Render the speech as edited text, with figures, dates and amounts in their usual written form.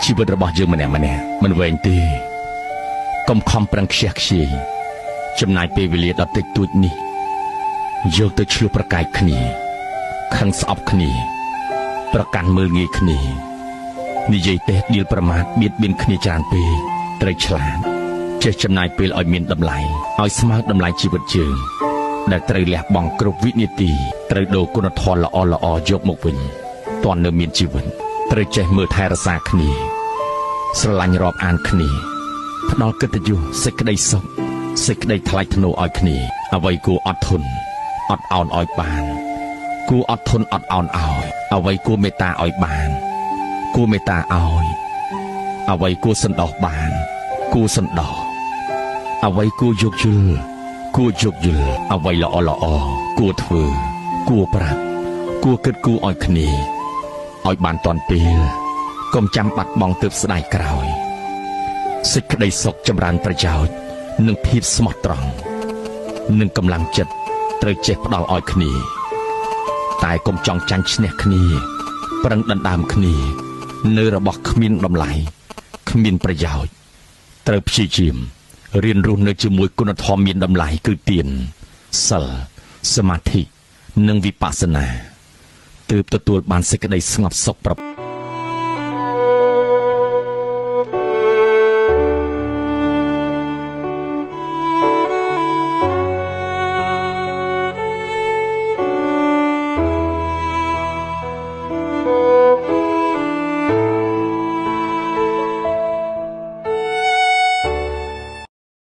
ជីវិតរបស់យើងម្នាក់ៗមិនវែងទេកុំខំប្រឹងខ្ជះខ្ជាយចំណាយពេលវេលាដ៏តិចតួចនេះយកទៅឆ្លោះប្រកែកគ្នាខឹងស្អប់គ្នាប្រកាន់មើលងាយគ្នានិយាយទេដៀលប្រមាថបៀតបៀនគ្នាច្រើនពេកត្រូវឆ្លាតចេះចំណាយពេលឲ្យមានតម្លៃឲ្យស្មើតម្លៃជីវិតយើងដែលត្រូវលះបង់គ្រប់វិនាទីត្រូវដូរគុណធម៌ល្អល្អយកមកវិញទាន់នៅមានជីវិតត្រូវចេះមើលថែរក្សាគ្នាស្រឡាញ់រាប់អានគ្នាផ្ដល់កិត្តិយសសេចក្តីសុខសេចក្តីថ្លៃថ្នូរឲ្យគ្នាអ្វីគួរអត់ធន់អត់ឱនឲ្យបានគួរអត់ធន់អត់ឱនឲ្យអ្វីគួរមេត្តាឲ្យបានគួរមេត្តាឲ្យអ្វីគួរសន្តោសបានគួរសន្តោសអ្វីគួរយោគយល់គួរយោគយល់អ្វីល្អល្អគួរធ្វើគួរប្រាប់គួរគិតគូរឲ្យគ្នាឲ្យបានទាន់ពេលកុំចាំបាត់បង់ទើបស្ដាយក្រោយសេចក្តីសុខចម្រើនប្រយោជន៍និងភាពស្មោះត្រង់និងកម្លាំងចិត្តត្រូវចេះផ្ដល់ឲ្យគ្នាតែកុំចង់ចាញ់ឈ្នះគ្នាប្រឹងដណ្ដើមគ្នានៅរបស់គ្មានតម្លៃគ្មានប្រយោជន៍ត្រូវព្យាយាមរៀនរស់នៅជាមួយគុណធម៌មានតម្លៃគឺទានសិលសមាធិនិងវិបស្សនាទើបទទួលបានសេចក្តីស្ងប់សុខប្រ